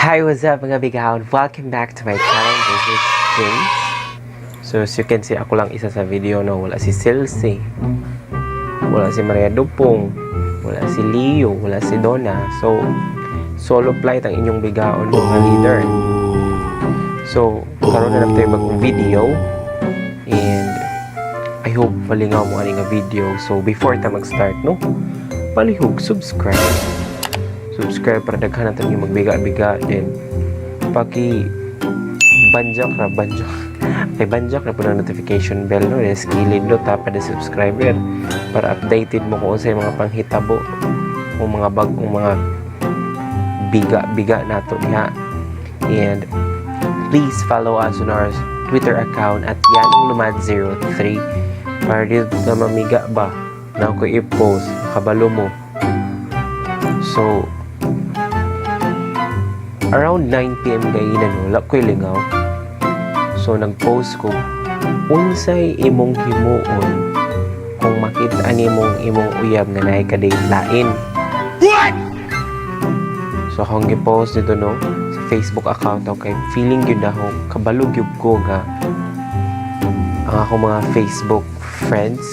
Hi, what's up, mga bigaon? Welcome back to my channel. This is James. So, as you can see, ako lang isa sa video, no? Wala si Silsey. Wala si Maria Dupong. Wala si Leo. Wala si Donna. So, solo flight ang inyong bigaon, mga leader. So, karon na tayo bagong video. And I hope malingaw mo ani nga video. So, before ta mag-start, no? Palihog, subscribe. Subscribe para daghan natin yung magbiga-biga. Then, paki banjak ra, banjak. Kay banjak na po ng notification bell, no? Yes, kilid, no? Tap the subscriber para updated mo kung unsay mga panghitabo o mga bagong mga biga-biga nato diha. And please follow us on our Twitter account at yanonglumad03 para dito na mamiga ba na ako i-post, kabalo mo. So, around 9 p.m. gayina, no, wala ko'y lingaw. So, nag-post ko, unsay imong himuon kung makita nimong imong uyab nga naay ka-date lain? So, akong gi-post dito, no, sa Facebook account ako kay feeling gyud ako, kabalo gyud ko nga ang akong mga Facebook friends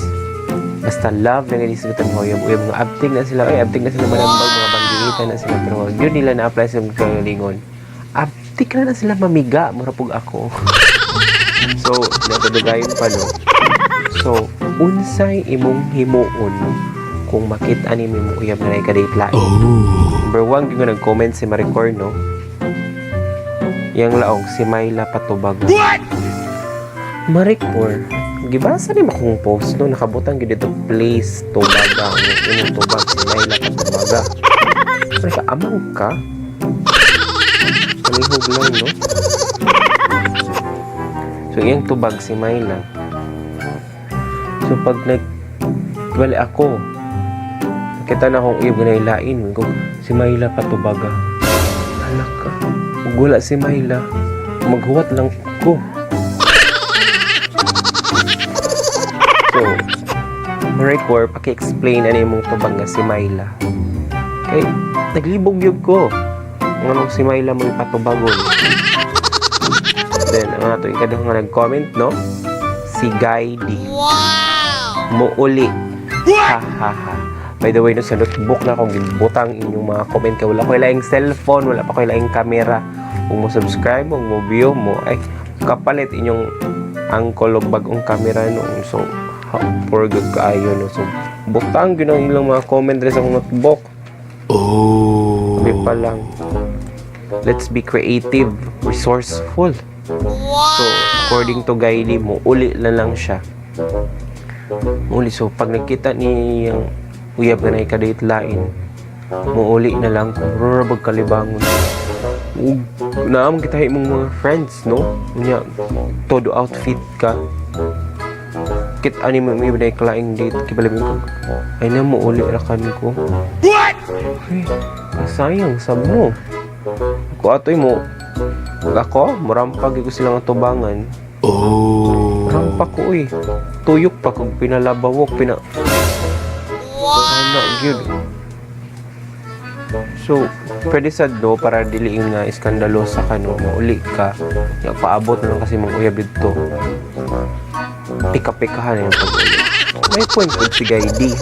basta love na nga sa mga uyab uyab, mga abtig na sila, ay, abtig na sila manambag, mga bangginitan na sila, pero yun nila na-apply sa mga kagalingon, abtig na na sila mamiga, mura pug ako. So nagadugayon pa, no? So, unsay imong himuon kung makita ni imong uyab na ka-date lain? Number one gyud nga nag-comment si Maricor, no? Yang laong si Myla Patubaga. Maricor, gibasa ni akong post, no? Nakabutang gyud dito, please tubaga ang imong tubag si Myla Patubaga. Ano ka, amang ka? Palihog lang, no? So, iyang tubag si Myla. So, pag nag bali ako, nakita na akong uyab nga nailain ko, si Myla Patubaga. Hala ka. Ug wala si Myla, maghuwat lang ko. So, Maricor, paki-explain ano imong tubag nga si Myla. Kay, naglibog yun ko. Nganong si Myla mo ipatubagon? Then, ang ato ikaduha nga nag-comment, no? Si Guy D. Wow! Muuli. Ha ha ha. By the way, no, sa notebook na akong gibutang inyong mga comment kay wala ko laing cellphone, wala pa ko laing camera. Kung mo subscribe, kung mo view mo, ay kapalit inyong angkol og bagong camera, no. So, ha, for good kaayo, no. So, butang gyud ang ilang mga comment diri sa akong notebook. Oh! Sabi pa lang, let's be creative, resourceful. So, according to Guy mo, uli na lang siya. Uli. So, pag nakita ni yung uyab nga ka-date lain, muuli na lang ko. Rura bag kalibangon. Ug naamang kita imong mga friends, no? Unya, todo outfit ka. Kit ani mo may na kalaing date, kibalibin ko. Ay na, muuli ra kan ko. What? Ay, sayang sab mo. Ako atoy mo, ako, murampag ko silang tubangan. Oh! Rampa ko eh. Tuyok pa kung pinalabawok, pina... Ano, gyud. So, pwede sad, no, para dili nga iskandalosa ka, no, mauli ka. Nga paabot na lang kasi mong uyab dito. Pika-pikahan yung pag-uli. May point po si Guy D.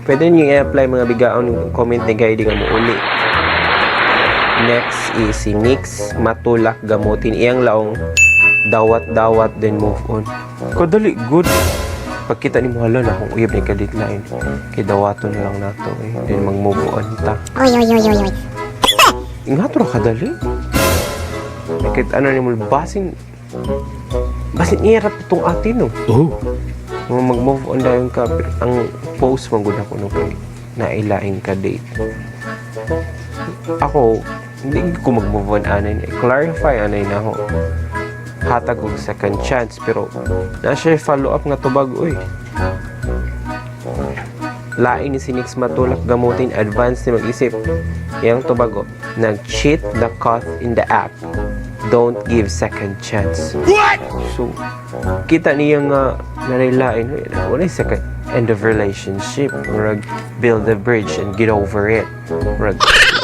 Pwede niyo i-apply, mga bigaon, yung comment ni Guy D nga muuli. Next is si Nix Matulak Gamutin. Iyang laong dawat-dawat then move on. Kadali, good. Pagkita ni mo, hala na akong uyab ni ka-date lain. Kay dawaton na lang nato eh. Then mag-move on ta. Oy, oy, oy, oy, oy. Ingat ra kadali. Kahit ano ni mo, basin hirap itong atin, no. Oh! Kung mag-move on dayon ka, pero ang post man gud ako, no, kay nailaing ka date. Ako, hindi ko mag-move on anay. Clarify anay na ako. Hatag og second chance pero na siya follow up nga tubag oy. Lain ni si Nix Matulak Gamutin, advance ni mag-isip. Iyang tubago, nag-cheat na caught in the act. Don't give second chance. What? So, kita niya nga nanilain, wala yung second end of relationship. Murag, build a bridge and get over it. Murag,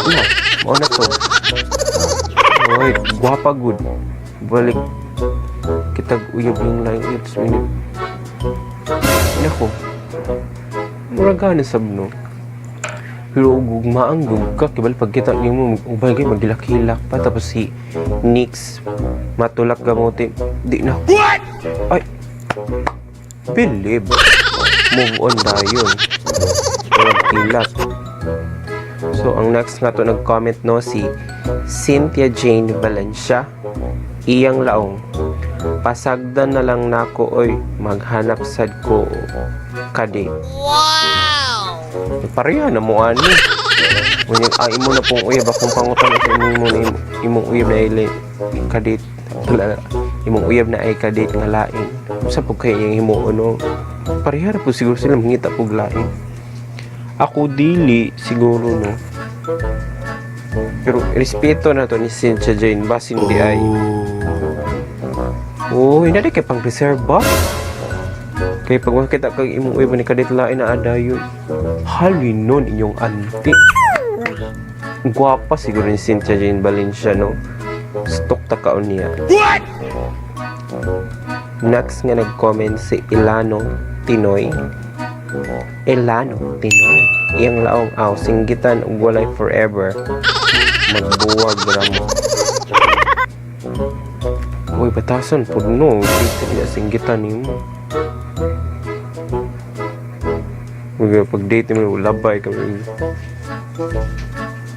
no, mao na to. Oy, gwapa gud. Balik kitag uyab yung lain uyab sa minute. Nako. Mura gana sab, no. Pero og gugmaang gug ka kibal pagkita nimo ubay kay magilak-hilak pa, tapos si Nix matulak gamote di na. What? Ay. Believe. Move on dayon. Walang hilak. So, ang next nga to nag-comment, no, si Cynthia Jane Valencia. Iyang laong, "Pasagdan na lang nako oy, maghanap sad ko kadate." Wow! Pareha na mo ani. Ngunit ang imo na pong uyab, akong pangutan sa imo na imong uyab na ili kadate. Wala, imong uyab na ay kadate nga lain. Sa pag kay iyang himuon, no. Pareha ra po siguro sila mangita pog lain. Ako dili siguro, no. Pero respeto na to ni Cynthia Jane basin di ay. Oh, hindi kay pang reserba. Kay pag makita kag imong uyab ni kadate lain na adayon. Halinon inyong auntie. Gwapa siguro ni Cynthia Jane Valencia, no. Stok ta kaon niya. What? Next nga nag-comment si Ilano Tinoy. Elano Tinoy. Iyang laong, "Aw, singgitan ug walay forever. Magbuwag ra mo." Uy, batasan pud, no. Kita niya singgitan nimo. Uy, pag date mo, labay kami.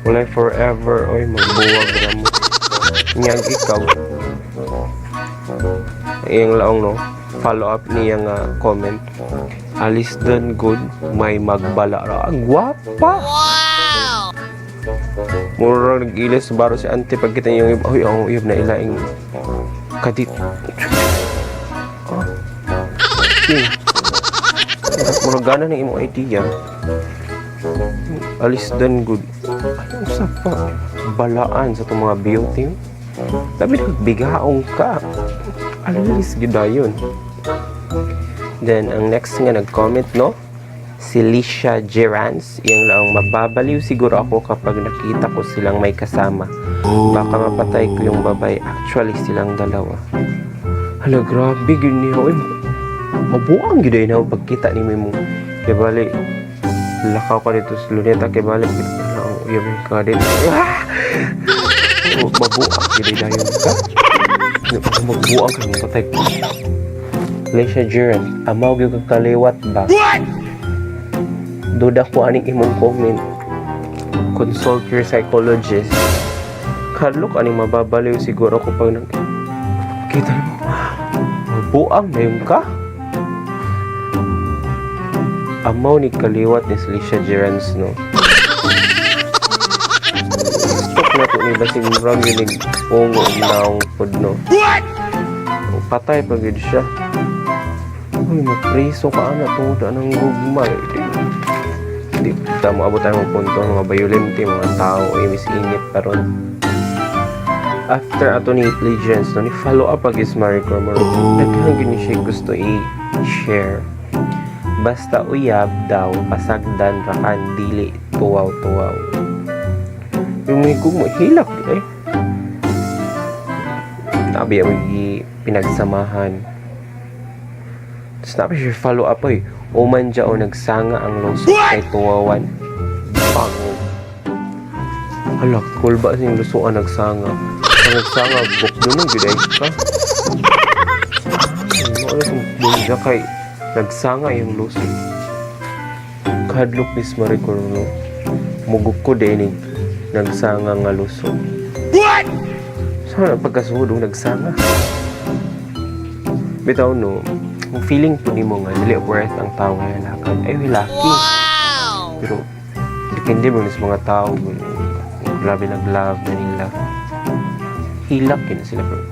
Walay forever, oy, magbuwag ra mo. Niyang ikaw. Iyang laong, no, follow up niya nga comment. "Alis done good, may magbala ra." Ang gwapa! Wow! Mura nag-ilis baro si auntie pag kita yung uy, ang uyab na ilaing kadate. Ah. Okay. Mura gana ng imong idea. Alis done good. Ay, usa pa. Balaan sa itong mga beauty. Sabi na bigaong ka. Alis gyud dayon. Then, ang next nga nag-comment, no? Si Lisha Gerans, iyang laong, "Mababaliw siguro ako kapag nakita ko silang may kasama. Baka mapatay ko yung babae. Actually, silang dalawa." Hala, grabe, gyud niya. Uy, mabuang gyud ay na pagkita ni mo. Kay bali, lakaw ka dito sa Luneta, kay bali, hala, ang uyab yung kadate. Ah! Oh, mabuang gyud ay dayon ka. Magbuang ka, mapatay ko. Lisha Gerans, amaw gyud ka kaliwat ba? What? Duda ko aning imong comment. Consult your psychologist. Kadlok aning mababaliw siguro ko pag nag kita mo. Mabuang na yung ka. Amaw ni kaliwat ni Lisha Gerans, no. Stok na to ni basig murag yun ni ungo naong pod, no. What? Patay pa gyud siya. Uy, mapriso ka ana tungod anang gugma. Di, di ta mo abot tayo ng punto mga bayolente mga tao ay mis init karon. After ato ni Legends, no, ni follow up pag is Marie Cormor. Daghan gyud ni siya gusto i-share. Basta uyab daw, pasagdan rakan, dili tuwaw-tuwaw. Yung may gugma, hilak eh. Nabi ang pinagsamahan. Tapos nabi siya follow up ay. Uman dya o nagsanga ang lusot kay tuwawan. Bango. Hala, cool ba sing lusuan nagsanga? Ang nagsanga, bukdo nung gyud ay ka. Ano ano itong bukdo kay nagsanga yung lusot. Kadlok ni Marie no. Mugok ko din nagsanga nga lusot. What? Sana pagkasuod nagsanga. Bitaw, no, kung feeling po nimo nga dili worth ang tao nga halakan, ay hilaki. Wow! Pero depende mo sa mga tao, grabe nag-love na nila. Hilak yun sila bro.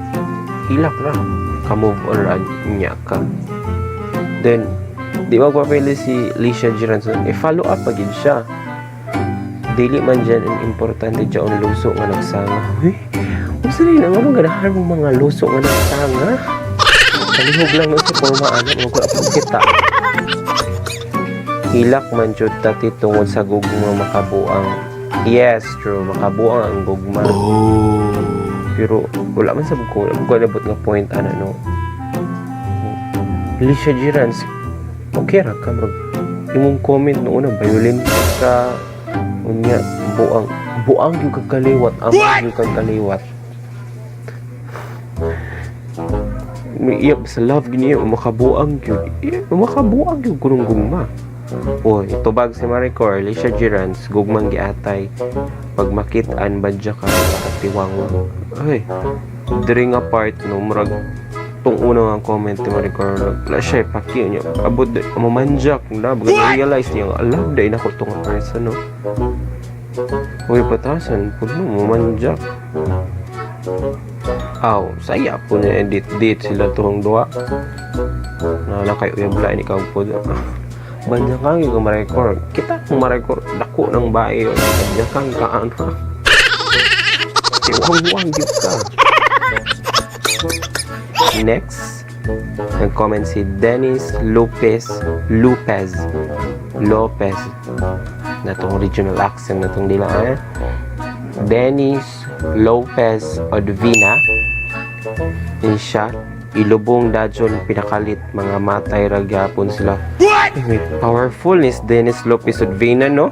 Hilak ra. Ka-move on ra niya ka. Then, di magpapili si Lisha Giranson, i-follow up pagid siya. Dili man dyan ang importante dyan ang luso nga nagsanga. Uy, unsa rin ang anong ganahan mong mga luso nga nagsanga? Palihog lang no sa forma anak mo ko kita. Hilak man jud tati tungod sa gugma makabuang. Yes, true, makabuang ang gugma. Oh. Pero wala man sa ko, wala ko nabot nga point ana, no. Alicia Girans, okay ra ka, murag imong comment no una, violent ka, unya buang buang gyud kag kaliwat, amang gyud kag kaliwat. May iyap sa love gini, makabuang gyud. Eh, makabuang gyud kunong gugma. Uy, tubag si Maricor, Alicia Girans, gugmang giatay. Pag makit-an, badya ka, tiwang. Ay, diri nga part, no, murag, tong una nga comment ni Maricor, wala siya, paki niya, abot, mamanjak, na, baga realize niya, alam, dahil nako tong person, no. Uy, patasan, puno, mamanjak. Aw, saya po niya edit date sila tuhong duha. Na kay uyab lain ikaw po. Banya kang yung ma-record. Kita kung ma-record, dako ng bae yun. Banya kang kaano. Tiwang-wang gyud ka. Next, nag-comment si Dennis Lopez Lopez Lopez na tong regional accent na tong dila eh. Dennis Lopez Odvina ni siya, ilubong dajon pinakalit, mga matay ra gyapon sila. Ay, may powerful ni Dennis Lopez Odvina, no,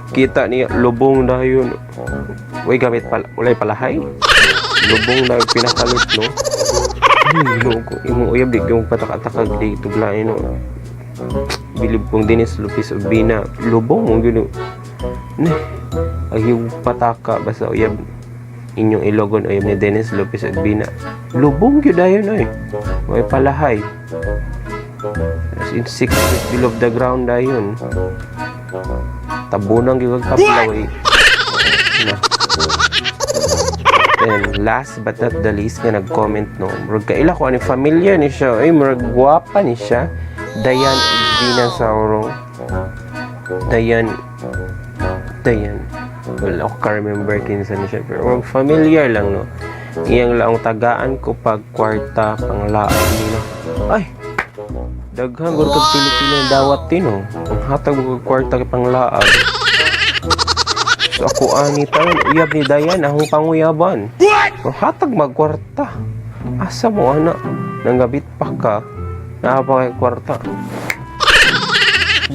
kita niya lubong dayon. Uy, gamit pala, walay palahay, lubong dayon pinakalit, no. Ay, Ginoo ko, imong uyab di yung patak-atakag di tuglain, no. Bilib kong Dennis Lopez Odvina, lubong mo gyud ne. Ay, yung pataka basta uyab inyong ilogon, uyab ni Dennis Lopez Odvina, lubong gyud dayon oy, may palahay, as in 6 feet below the ground dayon, tabunan gyud kag tablaw eh. Na. And last but not the least nga nag-comment, no. Murag kaila ko ani, familiar ni siya. Ay, murag gwapa ni siya. Dayan Vina Sauro. Dayan Dayan. Wala ako ka-remember kinsa ni siya. Pero murag familiar lang, no. Iyang laong tagaan ko pag kwarta panglaag nila. Ay! Daghan gud kag pili-pili ang dawat din, no. Ang hatag mo kag kwarta kay panglaag. So ako ani tanan uyab ni Dayan akong panguyaban. Ang hatag magkwarta. Asa mo ana? Nanggabit pa ka. Naa pa kay kwarta.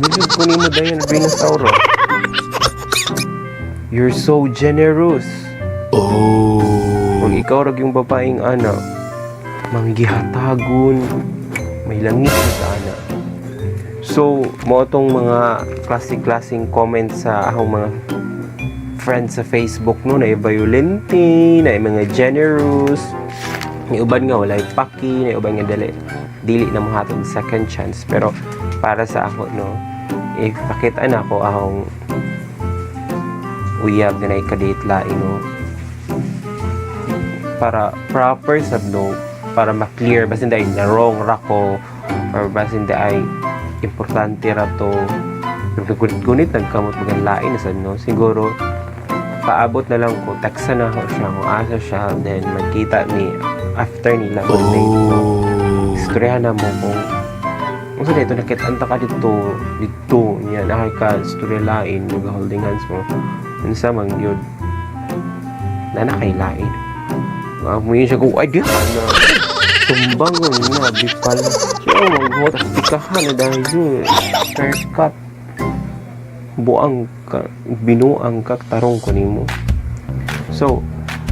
Bilib ko nimo, Dayan Binasauro. You're so generous. Oh. Kung ikaw rag yung babaeng ana, manggihatagon, may langit sa ana. So, mo tong mga klase-klaseng comments sa akong mga friends sa Facebook, no, na violente, na mga generous, may uban nga walay paki, na uban nga dili dili na mohatag second chance. Pero para sa ako, no, if makita na ako akong uyab na naikadate lain, no, para proper sab, no, para ma-clear basin dahil na wrong ra ko or basin ay importante ra to, pero gunit-gunit nagkamot magan lain na sad, no, siguro paabot na lang ko, teksa na ako siya kung asa siya, then magkita mi after nila mag-date, no. Istoryahan na mo kung unsa dito nakit-an ta ka dito dito niya, na ka istorya lain, mag holding hands mo, unsa man gyud na nakay lain. Ah, mo yun siya kung ay di ka na tumbang ko na bipal siya maghot pikahan na dahil yun haircut, buang ka, binuang ka, tarong ko nimo. So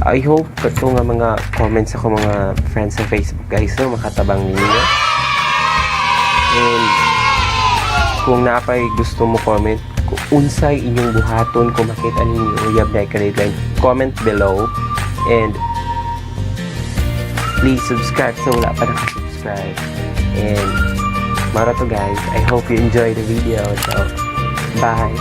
I hope kato nga mga comments ako mga friends sa Facebook, guys, no, makatabang ninyo. And kung napay gusto mo comment kung unsay inyong buhaton kung makita ninyo uyab na line, comment below and please subscribe sa wala pa nakasubscribe. And mara to, guys. I hope you enjoy the video. So bye.